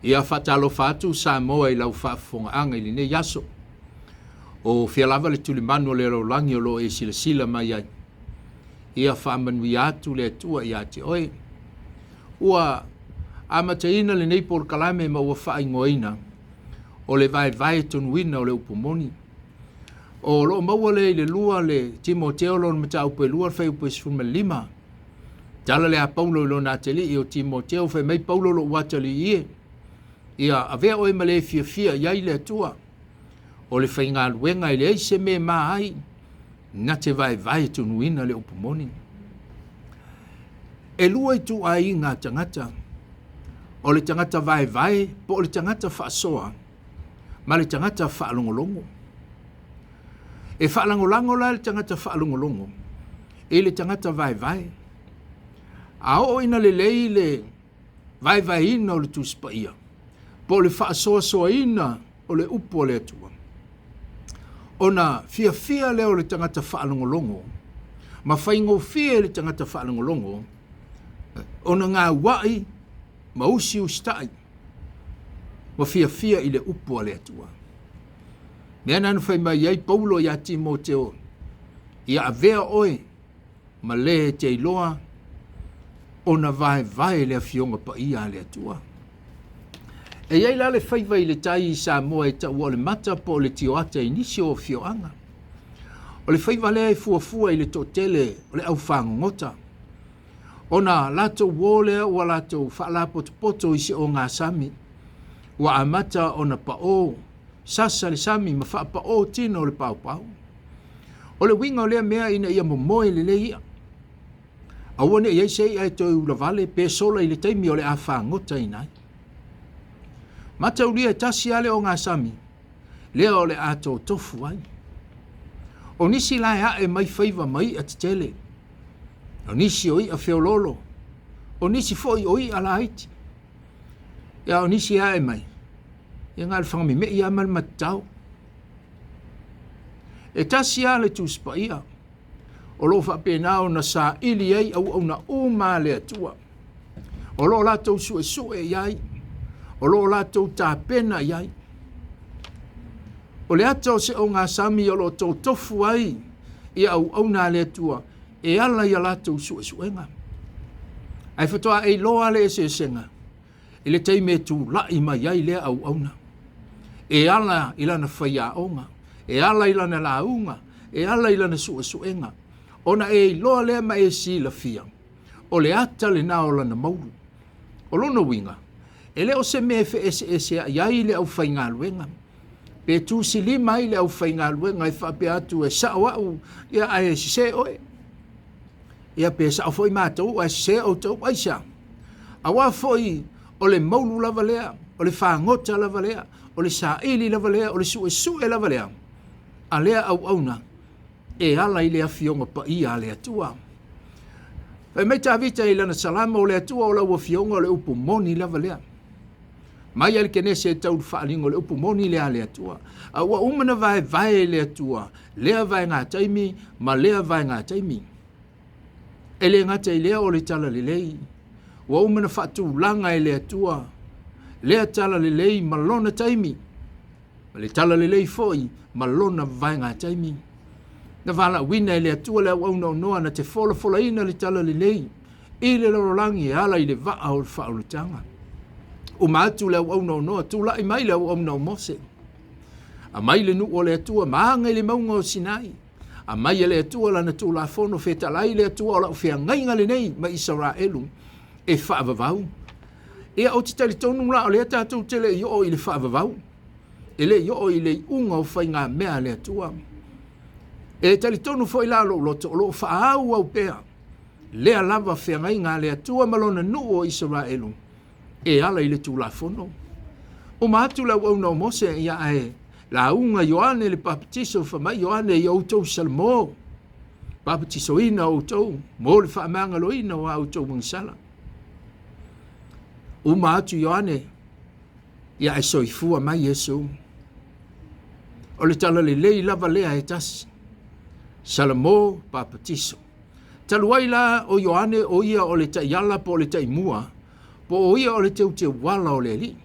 Ia faatalofa atu Samoa i lau faafofogaaga i lenei aso. O fea lava le tulimanu o le lalolagi o lo o e silasila mai ai. Ia faamanuia atu le Atua ia te oe. Ua amataina lenei polokalame ma ua faaigoaina o le vaevae tonuina o le upu moni. O lo o maua lea i le 2 le Timoteo lona mataupu e 2 le fuaiupu e 15. Tala lea a Paulo i lona atalii o Timoteo, fai mai Paulo lou atalii e, ia avea oe ma le fiafia i ai le Atua. O le faigaluega e leai se mea e ma ai, na te vaevae tonuina le upu moni. E lua ituaiga a tagata, o le tagata vaevae po o le tagata faasoa ma le tagata faalogologo. E faalagolago la le tagata faalogologo i le tagata vaevae. A oo ina lelei le vaevaeina o le Tusi Paia, po o le faasoasoaina o le upu a le Atua, ona fiafia lea o le tagata faalogologo ma faigofie le tagata faalogologo ona gauai ma usiusitai ma fiafia i le upu a le Atua. Mea na na fai mai ai Paulo iā Timoteo, ia avea oe ma le e te iloa ona vaevae le Afioga Paia a le Atua. E i ai la le faiva i le tai i Samoa e taua o le mata po o le tioata i nisi o afioaga. O le faiva lea e fuafua i le toatele o le aufagogota. Ona latou uo lea ua latou faalapotopoto i se ogasami, ua amata ona paʻo sasa le sami ma faapaʻo tino o le paopao. O le uiga o lea mea ina ia momoe lelei iʻa. Aua ne i i ai se iʻa e toe ulavale pe sola i le taimi o le a fagotaina ai. Mataulia e tasi lava le ogasami lea o le a totofu ai. O nisi la e ae mai faiva ma iʻa tetele, o nisi o iʻa feoloolo, o nisi foi o iʻa laiti. Ia o nisi e ae mai, ia na o le fagamemeʻi lava ma le matatao. E tasi lava le Tusi Paia o lo o faapena ona saili ai auauna uma a le Atua, o lo o latou suesue i ai, o lo o latou tapena i ai. O le ata o se ogasami o lo o totofu ai ia auauna a le Atua e ala i a latou suesuega. Ae faatoa e iloa le eseesega i le taimi e tulai mai ai lea auauna, e ala i lana faiaoga, e ala i lana lauga, e ala i lana suesuega, ona e iloa lea ma e silafia, o le ata lena o lana maulu. O lona uiga, e le o se mea e feeseeseaʻi ai le aufaigaluega, pe tusilima ai le aufaigaluega e faapea atu e sao au, ia ae sese oe. Ia pe sao foi matou ae sese outou. Aisea? Aua foi o le maulu lava lea, o le fagota lava lea, o le saili lava lea, o le suesue lava lea a lea auauna e ala i le Afioga Paia a le Atua. Fai mai Tavita i lana Salamo, o le Atua o lau Afioga o le upu moni lava lea. Mai a le Kenese e tau le faaaliga o le upu moni lea a le Atua. A ua uma na vaevae e le Atua lea vaega taimi ma lea vaega taimi. E le gata i lea o le talalelei, ua uma na faatulaga e le Atua lea talalelei ma lona taimi, ma le talalelei foi ma lona vaega taimi. Na valaauina e le Atua le auauna o Noa na te folafolaina le talalelei i le lalolagi e ala i le vaa o le faaolataga. Uma atu le auauna o Noa, tulai mai le auauna o Mose. Aumai le nuu o le Atua ma aga i le mauga o Sinai. Aumai e le Atua lana Tulafono, fetalai le Atua o lau feagaiga lenei ma Isaraelu e faavavau. Ia, ou te talitonu la o lea tatou te le i oo i le faavavau, e le i oo i le iuga o faigamea a le Atua. E talitonu foi la lou loto o lo o faaauau pea lea lava feagaiga a le Atua ma lona nuu o Isaraelu e ala i le Tulafono. Uma atu le auauna o Mose, ia ae lauga Ioane le Papatiso, fai mai Ioane, ia outou salamo, papatisoina outou mo le faamagaloina o a outou agasala. Uma atu Ioane, ia ae soifua mai Iesu. O le talalelei lava lea e tasi, salamo papatiso. Talu ai la o Ioane o ia o le taiala po o le taimua, po o ia o le teuteuala o le Alii.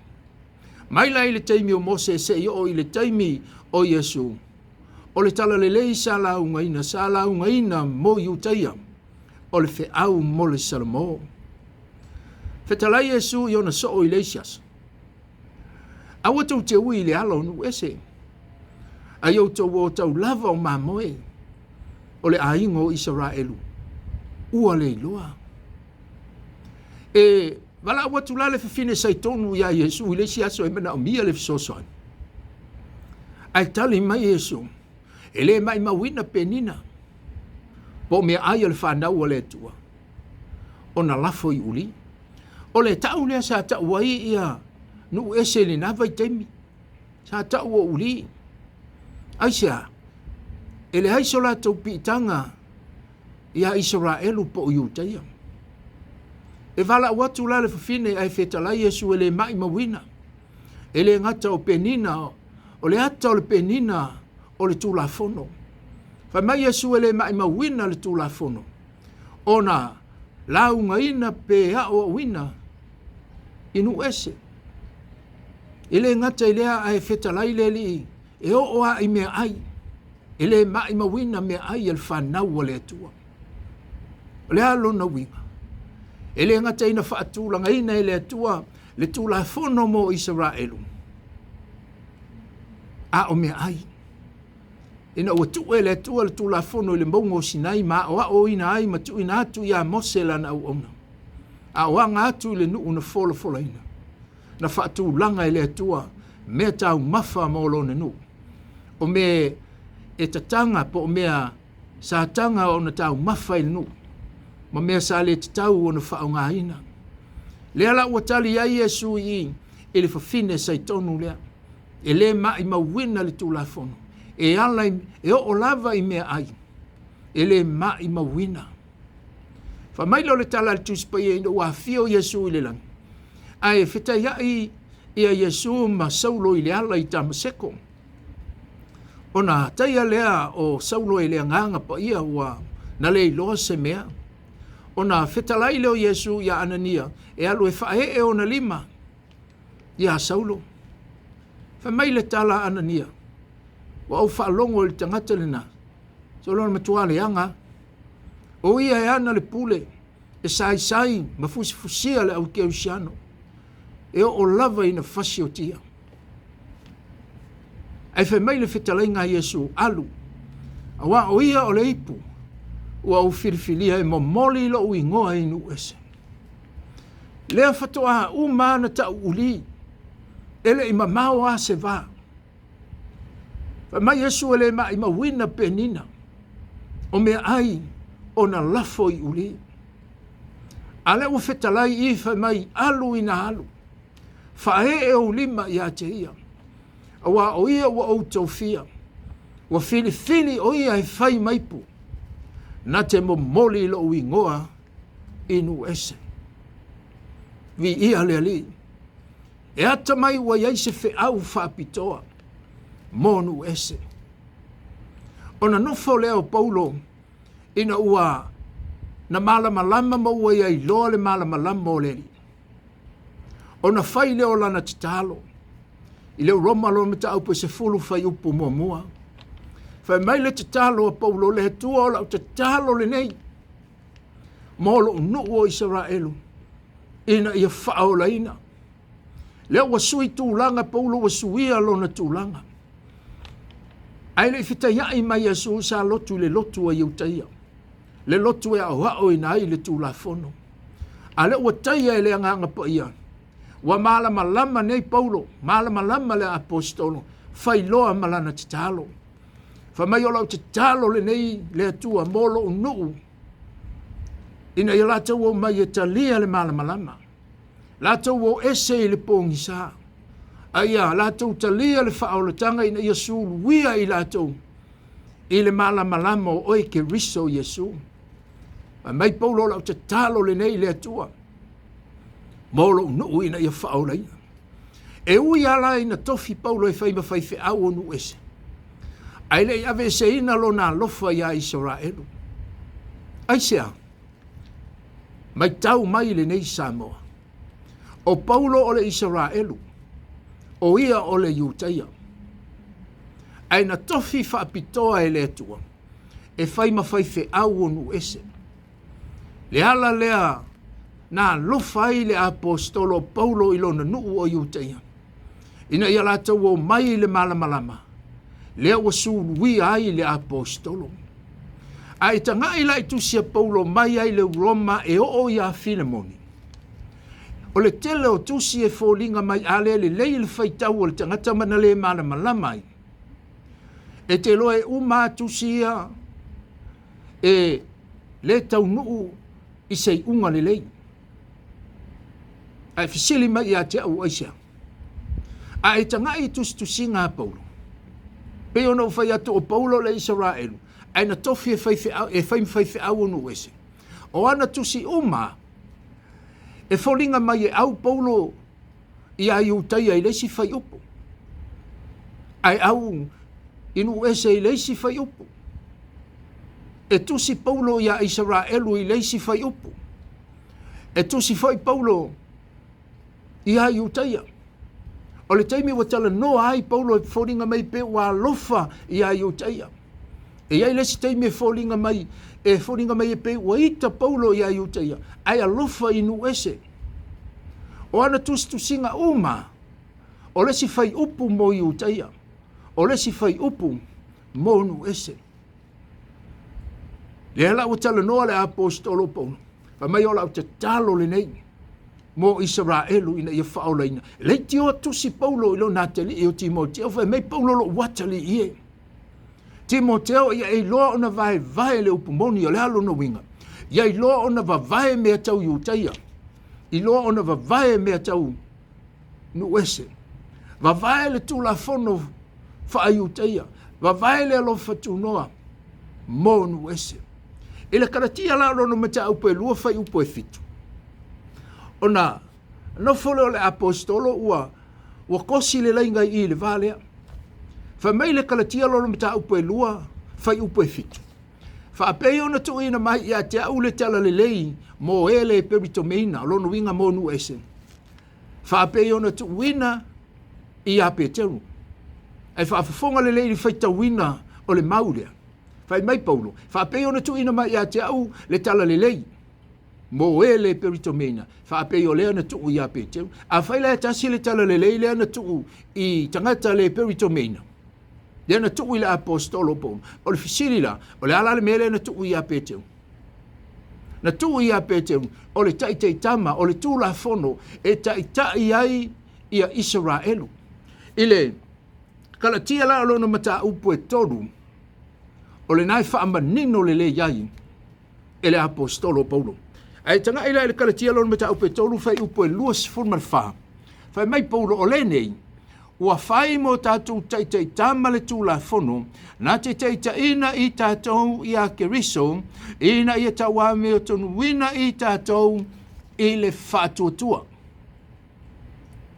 Mai la i le taimi o Mose seia oo i le taimi o Iesu, o le Talalelei sa laugaina, sa laugaina mo Iutaia, o le feau mo le Salamo. Fetalai Iesu i ona soo i le isi aso. Aua tou te ui i le ala o nuu ese, a ia outou o tau lava o mamoe o le aiga o Isaraelu, ua le iloa. E valaau atu la le fafine saitonu iā Iesu i le isi aso e manaomia le fesoasoani. Ae tali mai Iesu, e le maimauina penina po o meaai a le fanau a le Atua ona lafo i uli. O le tau lea sa tau ai ia nuu ese i lena vaitaimi, sa tau o uli. Aisea? E leai so latou piitaga iā Isaraelu po o Iutaia. E valaau atu la le fafine ae fetalai Iesu e le maimauina. E le gata o penina, o le ata o le penina o le Tulafono. Fai mai Iesu e le maimauina le Tulafono ona laugaina pe aoaoina i nuu ese. E le gata i lea ae fetalai le Alii e oo lava i meaai, e le maimauina meaai a le fanau a le Atua. O le a lona uiga? E le gata ina faatulagaina e le Atua le Tulafono mo Isaraelu, a o meaai. Ina ua tuu e le Atua le Tulafono i le mauga o Sinai ma aoaoina ai ma tuuina atu iā Mose lana auauna, a o aga atu i le nuu na folafolaina, na faatulaga e le Atua mea taumafa mo lona nuu, o mea e tataga po o mea sa taga ona taumafa i le nuu, ma mea sa le tatau ona faaaogaina. Lea la ua tali ai Iesu i i le fafine saitonu lea, e le maimauina le Tulafono, e ala i, e oo lava i meaai, e le maimauina. Fai mai lea o le tala a le Tusi Paia ina ua afio Iesu i le lagi, ae fetaiai ia Iesu ma Saulo i le ala i Tamaseko. Ona taia lea o Saulo e le Agaga Paia ua na le iloa se mea. Ona fetalai lea o Iesu iā Anania e alu e faaee ona lima iā Saulo. Fai mai le tala a Anania, Ua ou faalogo i le tagata lena, solo na matua leaga lava. O ia e ana le pule e saisai ma fusifusia le au kerisiano, e oo lava ina fasiotia. Ae fai mai le fetalaiga a Iesu, Alu, auā o ia o le ipu ua ou filifilia e momoli lou igoa i nuu ese. Lea faatoa uma ana tau uli, e le i mamao lava se va. Fai mai Iesu e le maimauina penina o meaai ona lafo i uli. A lea ua fetalai i fai mai, alu ina alu, faaee ou lima ia te ia, auā o ia ua ou tofia, ua filifili o ia e fai ma ipu, na te momoli i lou igoa i nuu ese. Viia le Alii. E ata mai ua i ai se feau faapitoa mo nuu ese. Ona nofo lea o Paulo ina ua na malamalama ma ua ia iloa le malamalama o le Alii. Ona fai lea o lana tatalo i le Roma lona mataupu e 10 fuaiupu muamua. Fai mai le tatalo a Paulo, le Atua o lau tatalo lenei mo lou nuu o Isaraelu ina ia faaolaina. Lea ua sui tulaga Paulo ua suia lona tulaga. Ae le i fetaiai mai Iesu sa lotu i le lotu a Iutaia, le lotu e aoaoina ai le Tulafono. A lea ua taia e le Agaga Paia, ua malamalama nei Paulo, malamalama le Aposetolo, fai loa ma lana tatalo. Fai mai o lau tatalo lenei le Atua mo lou nuu, ina ia latou omai e talia le malamalama, latou o ese i le pogisa, a ia latou talia le faaolataga ina ia suluia i latou i le malamalama o oe Keriso Iesu. Fai mai Paulo o lau tatalo lenei i le Atua mo lou nuu ina ia faaolaina. E ui lava la ina tofi Paulo e fai ma faifeau o nuu ese, ae le i aveeseina lona alofa iā Isaraelu. Aisea? Matau mai lenei Samoa. O Paulo o le Isaraelu. O ia o le Iutaia. Ae na tofi faapitoa e le Atua e fai ma faifeau o nuu ese. Le ala lea na alofa ai le aposetolo o Paulo i lona nuu o Iutaia, ina ia latou o mai i le malamalama, lea ua suluia ai le aposetolo. A e tagai la i tusi a Paulo mai ai le Roma e oo ia Filemoni, o le tele o tusi e foliga mai a le lelei le faitau o le tagata ma na le malamalama ai. E te iloa e uma a tusi ia e le taunuu i se iuga lelei. Ae fesili mai ia te au aisea? A e tagai i tusitusiga a Paulo, pei ona ou fai atu o Paulo le Isaraelu, ae na tofi e fai, e fai ma faifeau o nuu ese. O ana tusi uma e foliga mai e au Paulo iā Iutaia i le isi faiupu, ae au i nuu ese i le isi faiupu. E tusi Paulo iā Isaraelu i le isi faiupu. E tusi foi Paulo iā Iutaia. O le taimi ua talanoa ai Paulo e foliga mai pe ua alofa iā Iutaia. E i ai le isi taimi e foliga mai, e foliga mai e pei ua ita Paulo iā Iutaia, ae alofa i nuu ese. O ana tusitusiga uma, o le isi faiupu mo Iutaia, o le isi faiupu mo nuu ese. Lea la ua talanoa le aposetolo o Paulo, fai mai o lau tatalo lenei mo Isaraelu ina ia faaolaina. Leitioa tusi Paulo i lona atalii o Timoteo, fai mai Paulo lou atalii e. Timoteo ia e iloa ona vaevae le upu moni o le a lona uiga. Ia iloa ona vavae mea tau Iutaia. Iloa ona vavae mea tau nuu ese. Vavae le tulafono faa-Iutaia. Vavae le alofa tunoa mo nuu ese. I le Kalatia la o lona mataupu e 2 fuaiupu e 7, ona nofo lea o le aposetolo ua ua kosi le laiga i i le va lea. Fai mai le Kalatia lona mataupu e 2 fuaiupu e 7, Faapei ona tuuina mai ia te au le talalelei mo e le peritomeina, o lona uiga mo nuu ese, faapei ona tuuina ia Peteru. Ae faafofoga lelei i le faitauina o le mau lea. Fai mai Paulo, faapei ona tuuina mai ia te au le talalelei mo e le peritomeina, faapei o lea na tuu ia Peteru. Afai la e tasi le talalelei lea na tuu i tagata le peritomeina, lea na tuu i le aposetolo o Paulo, o le fesili la, o le a la le mea lea na tuu ia Peteru? Na tuu ia Peteru o le taitaitama, o le tulafono e taitai ai ia Isaraelu. I le Kalatia la o lona mataupu e 3, o lena e faamanino lelei ai e le aposetolo o Paulo. Ae tagai la i le Kalatia lona mataupu e 3, fuaiupu e 24, fai mai Paulo, o lenei, ua fai mo tatou taitaitama le Tulafono, na te taitaiina i tatou ia Keriso, ina ia tauamiotonuina i tatou i le faatuatua.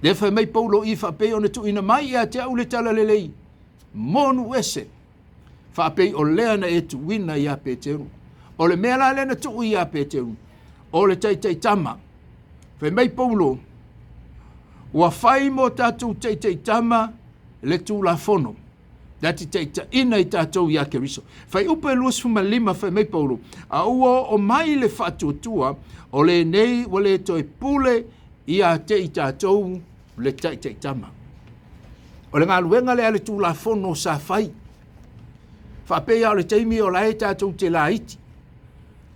Lea fai mai Paulo i faapei ona tuuina mai ia te au le talalelei mo nuu ese, faapei o lea na e tuuina ia Peteru. O le mea la lea na tuu ia Peteru, o le taitaitama. Fai mai Paulo, ua fai mo tatou taitaitama le Tulafono, na te taitaiina i tatou ia Keriso. Fuaiupu e 25 fai mai Paulo, a ua oo mai le faatuatua, o lenei ua le toe pule ia te i tatou le taitaitama. O le galuega lea a le Tulafono sa fai. Faapei lava o le taimi o la e tatou te laiti,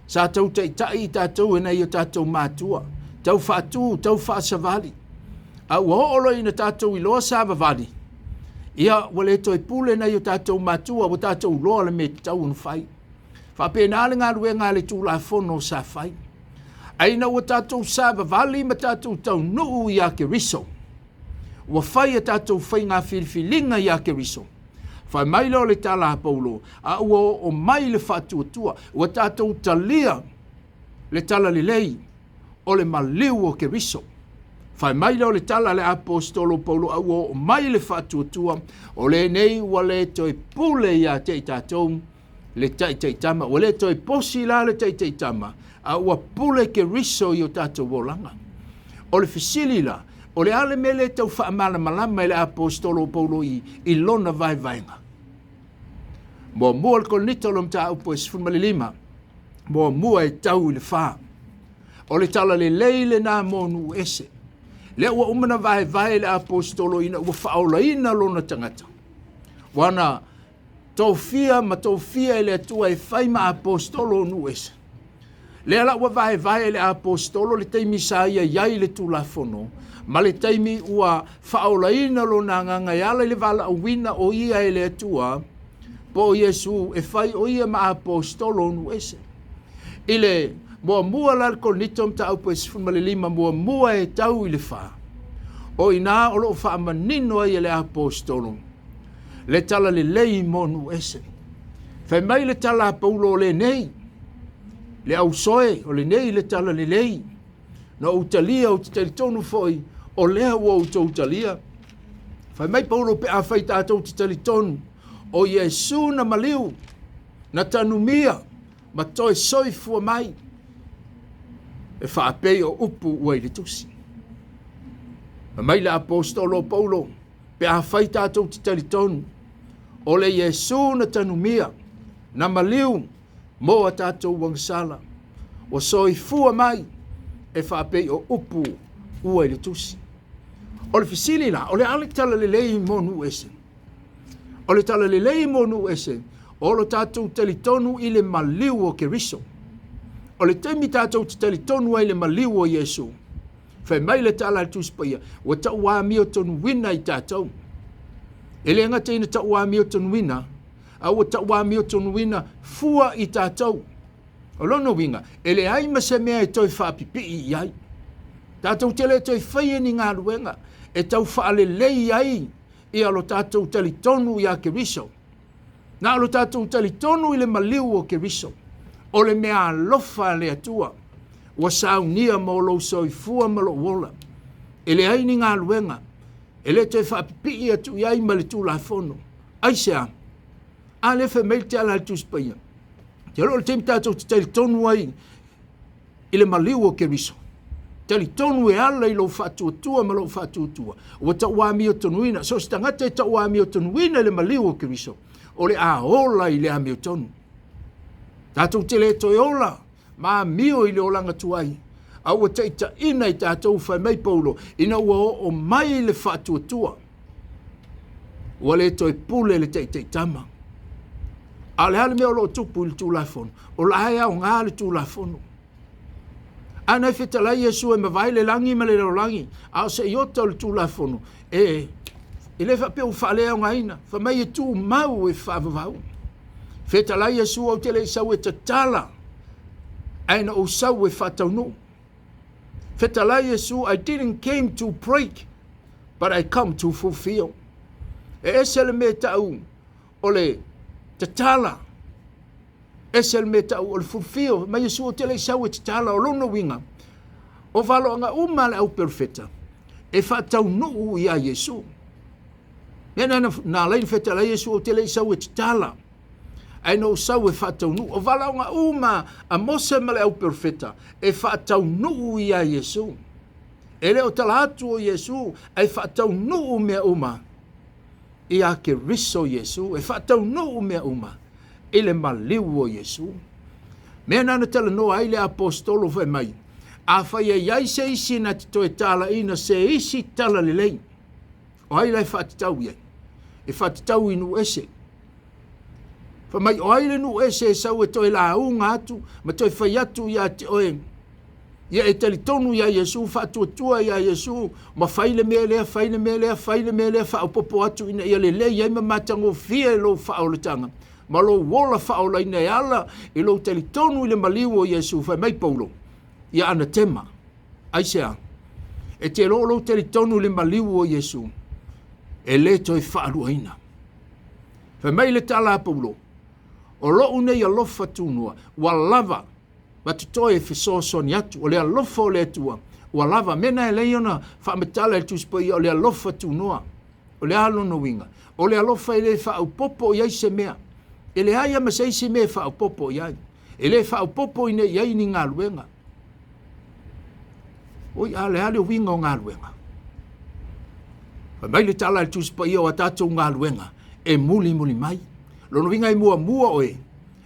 sa tau taitai i tatou e nai o tatou matua, tau faatu, tau faasavali. A ua oo loa ina tatou iloa savavali, ia ua le toe pule nai o tatou matua, ua tatou iloa le mea e tatau ona fai. Faapena le galuega a le Tulafono sa fai. Ae ina ua tatou savavali ma tatou taunuu ia Keriso, ua fai a tatou faiga filifiliga ia Keriso. Fai mai lea o le tala a Paulo, a ua oo mai le faatuatua, ua tatou talia le talalelei o le maliu o Keriso. Fai mai lea o le tala a le aposetolo Paulo, a ua oo mai le faatuatua, o lenei ua le toe pule ia te i tatou le taitaitama. Ua le toe posi la le taitaitama, a ua pule Keriso i o tatou olaga. O le fesili la, O le a le mea lea e tau faamalamalama e le Aposetolo o Paulo i, i lona vaevaega? Muamua le Korinito o le mataupu e 15, muamua e tau i le fa. O le tala lelei lena mo nuu ese. Lea ua uma na vaevae le Aposetolo ina ua faaolaina lona tagata. Ua na tofia ma tofia e le Atua e fai ma Aposetolo o nuu ese. Lea la ua vaevae e le Aposetolo le taimi sa ia i ai le Tulafono, ma le taimi ua faaolaina lona agaga e ala i le valaauina o ia e le Atua, po o Iesu e fai o ia ma Aposetolo o nuu ese. I le muamua la le Korinito mataupu e 15 muamua e tau i le fa, o i ina o lo o faamanino ai e le Aposetolo le tala lelei mo nuu ese. Fai mai le tala a Paulo o lenei, le ausoe o lenei le tala lelei, na ou talia ou te talitonu foi o lea ua outou talia. Fai mai Paulo pe afai tatou te talitonu o Iesu na maliu, na tanumia ma toe soifua mai, e faapei o upu ua i le tusi. Fai mai le Aposetolo o Paulo, pe afai tatou te talitonu o le Iesu na tanumia, na maliu mo a tatou agasala, ua soifua mai e faapei o upu ua i le tusi. O le fesili la, o le a le tala lelei mo nuu ese? O le tala lelei mo nuu ese, o lo tatou talitonu i le maliu o Keriso. O le taimi tatou te talitonu ai i le maliu o Iesu, Fai mai le tala a le Tusi Paia, ua tau amiotonuina i tatou. E le gata ina tau amiotonuina, a ua tau amiotonuina fua i tatou. O lona uiga, e leai ma se mea e toe faapipii i ai. Tatou te le toe faia ni galuega e tau faalelei ai ia lo tatou talitonu iā Keriso. Na o lo tatou talitonu i le maliu o Keriso, o le mea alofa a le Atua, ua saunia mo lou soifua ma lou ola. E leai ni galuega, e le toe faapipii atu i ai ma le Tulafono. Aisea? A lea fai mai le tala a le Tusi Paia, te iloa o le taimi tatou te talitonu ai i le maliu o Keriso. Talitonu e ala i lou faatuatua ma lou faatuatua, ua tauamiotonuina. So o se tagata e tauamiotonuina i le maliu o Keriso, o le a ola i le amiotonu. Tatou te le toe ola ma amio i le olaga tuai, a ua taitaiina i tatou, fai mai Paulo, ina ua oo mai le faatuatua, ua le toe pule le taitaitama. A o le a le mea o lo o tupu i le Tulafono? O la e aoga le Tulafono. A na fetalai Iesu e mavae le lagi ma le lalolagi, a o se iota o le Tulafono, e, e le faapea ua faaleaogaina, fai mai e tumau e faavavau. Fetalai Iesu ou te le i sau e tatala, ae na ou sau e faataunuu. Fetalai Iesu, I didn't came to break, but I come to fulfill. E ese le mea tau o le tatala, ese le mea tau o le fulfill. Mai Iesu ou te le i sau e tatala, o lona uiga, o valoaga uma a le au perofeta, e faataunuu iā Iesu. Mea na, na alai na fetalai Iesu ou te le i sau e tatala, ae na ou sau e faataunuu. O valaauga uma a Mose ma le au perofeta, e faataunuu iā Iesu. E le o tala atu o Iesu, ae faataunuu mea uma iā Keriso Iesu, e faataunuu mea uma i le maliu o Iesu. Mea na na talanoa ai le Aposetolo fai mai, afai e i ai se isi na te toe talaina se isi tala lelei, o ai la e faatatau i ai? E faatatau i nuu ese. Fai mai, o ai le nuu ese e sau e toe lauga atu ma toe fai atu ia te oe, ia e talitonu iā Iesu, faatuatua iā Iesu, ma fai le mea lea, fai le mea lea, fai le mea lea, faaopoopo atu ina ia lelei ai ma matagofie lou faaolataga ma lou ola faaolaina e ala i lou talitonu i le maliu o Iesu. Fai mai Paulo, ia anatema. Aisea? E te iloa o lou talitonu i le maliu o Iesu, e le toe faaluaina. Fai mai le tala a Paulo, o lou nei alofa tunoa, ua lava ma totoe e fesoasoani atu. O le alofa o le Atua, ua lava. Mea na e lei ona faamatala e le Tusi Paia, o le alofa tunoa. O le a lona uiga? O le alofa e le faaopoopo i ai se mea. E leai lava ma se isi mea e faaopoopo i ai. E le faaopoopo ina i ai ni galuega. Oi, a o le a le uiga o galuega? Fai mai le tala a le Tusi Paia o a tatou galuega e mulimuli mai. Lona uiga e muamua oe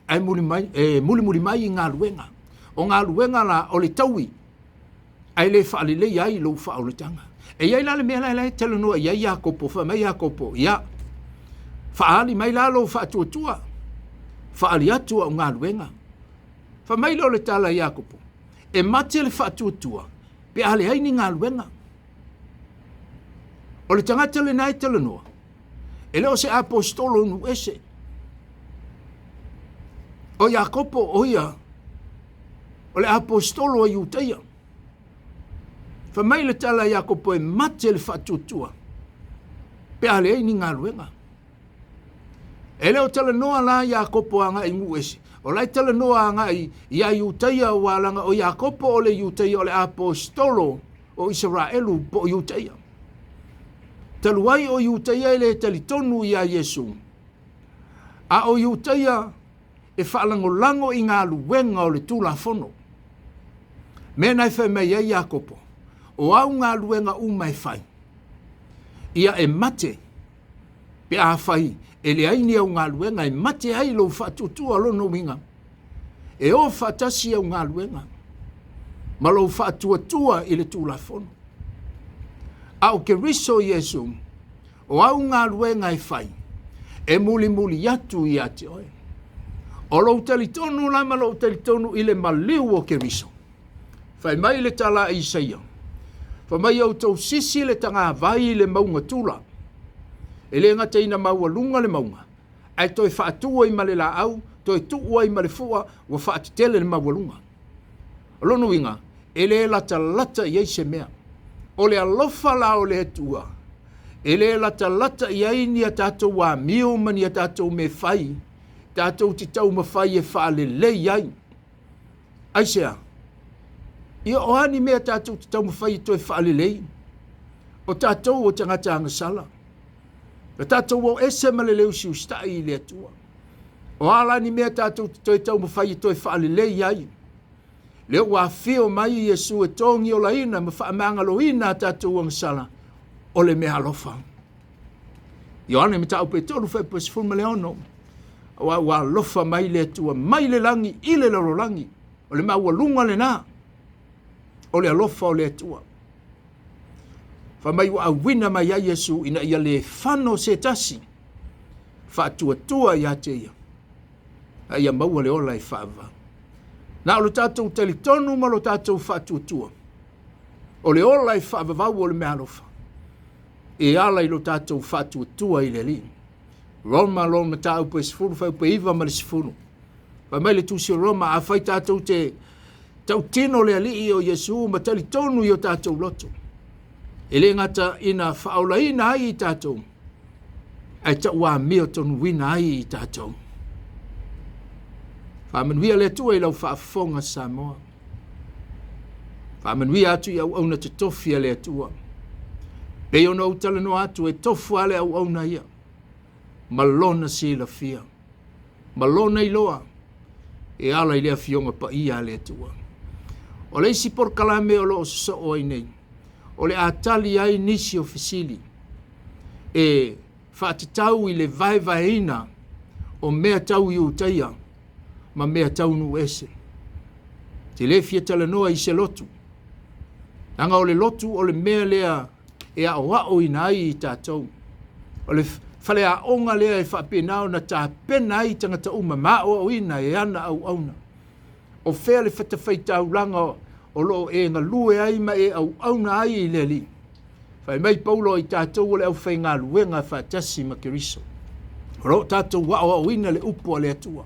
ae muli mai, e mulimuli mai i galuega. O galuega la o le taui ae le faaleleia ai lou faaolataga. E i ai la le mea la e talanoa i ai Iakopo, fai mai Iakopo, ia, faaali mai la lou faatuatua, faaali atu au galuega. Fai mai lea o le tala a Iakopo, e mate le faatuatua pe a leai ni galuega. O le tagata lena e talanoa, e le o se aposetolo nuu ese. O Iakopo o ia o le aposetolo a Iutaia. Fai mai le tala a Iakopo e mate le faatuatua pe a leai ni galuega. E le o talanoa la Iakopo agai i nuu ese, o la e talanoa agai ia Iutaia aua leaga o Iakopo o le Iutaia o le aposetolo o Isaraelu po o Iutaia. Talu ai o Iutaia e le talitonu ia Iesu, a o Iutaia e faalagolago i galuega o le Tulafono. Mea na e fai mai ai Iakopo, o au galuega uma e fai, ia e mate pe a fai e leai ni au galuega e mate ai lou faatuatua lona uiga e o faatasi au galuega ma lou faatuatua i le Tulafono. A o Keriso Iesu, o au galuega e fai, e mulimuli atu ia te oe. O lou talitonu la ma lou talitonu i le maliu o Keriso. Fai mai le tala a Isaia, fai mai outou sisi le tagavai i le mauga tula. E le gata ina maualuga le mauga, ae toe faatu ai ma le laau, toe tuu ai ma le fua, ua faatetele le maualuga. O lona uiga, e le latalata i ai se mea. O le alofa la o le Atua, e le latalata i ai ni a tatou amio ma ni a tatou mea fai, tatou te taumafai e faalelei ai. Aisea? Ia o a ni mea tatou te taumafai e toe faalelei? O tatou o tagata agasala. Na tatou o ese ma le le usiusitai i le Atua. O a la ni mea tatou te toe taumafai e toe faalelei ai? Lea ua afio mai Iesu e togiolaina ma faamagaloina a tatou agasala, o le meaalofa. Ioane Mataupu e 3 fuaiupu e 16, aua ua alofa mai le Atua mai le lagi i le lalolagi. O le maualuga lena o le alofa o le Atua. Fai mai ua auina mai ai Iesu ina ia le fano se tasi faatuatua ia te ia, a ia maua le ola e faavavau. Na o lo tatou talitonu ma lo tatou faatuatua, o le ola e faavavau o le meaalofa, e ala i lo tatou faatuatua i le Alii. Roma lona mataupu e 10 fuaiupu e 9 ma le 10. Fai mai le tusi o Roma, afai tatou te tautino le Alii o Iesu ma talitonu i o tatou loto, e le gata ina faaolaina ai i tatou, ae tauamio tonuina ai i tatou. Faamanuia le Atua i lau faafofoga Samoa. Faamanuia atu i auauna totofi a le Atua. Pei ona ou talanoa atu e tofu lava le auauna ia ma lona silafia, ma lona iloa e ala i le Afioga Paia a le Atua. O le isi polokalame o lo o sosoo ai nei, o le a tali ai nisi o fesili e faatatau i le vaevaeina o mea tau Iutaia ma mea tau nuu ese. Te le fia talanoa i se lotu, leaga o le lotu o le mea lea e aoaoina ai i tatou. O le faleaoga lea e faapena ona tapena ai tagata uma ma aoaoina e ana auauna. O fea le fatafaitaulaga o lo o e galue ai ma e auauna ai i le Alii? Fai mai Paulo i tatou o le aufaigaluega faatasi ma Keriso. O lo o tatou aoaoina le upu a le Atua,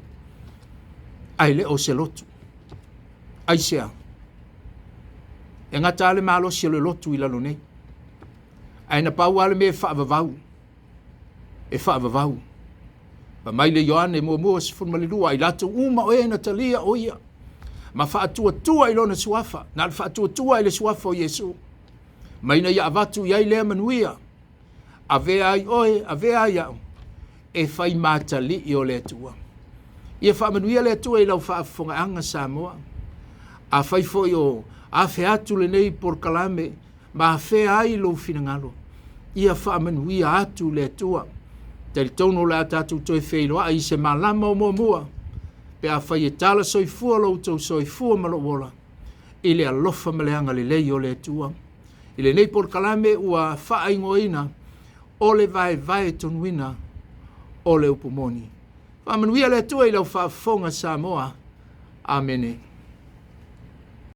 ae le o se lotu. Aisea? E gata lava le malosi o le lotu i lalo nei. Ae na pau lava le mea e faavavau, e faavavau. Fai mai le Ioane muamua 12, i latou uma o e na talia o ia, ma faatuatua i lona suafa, na o le faatuatua i le suafa o Iesu, ma ina ia avatu i ai lea manuia, avea ai oe, avea ai au, e fai matalii o le Atua. Ia faamanuia le Atua i lau faafofogaaga Samoa. Afai foi o afe atu lenei polokalame ma afea ai lou finagalo, Ia faamanuia atu le Atua. Talitonu o le a tatou toe feiloai i se malama o muamua, pe afai e tala soifua lo outou soifua ma lou ola, i le alofa ma le agalelei o le Atua. I lenei polokalame ua faaigoaina o le vaevae tonuina o le upu moni. Faamanuia le Atua i lau faafofoga Samoa. Amene.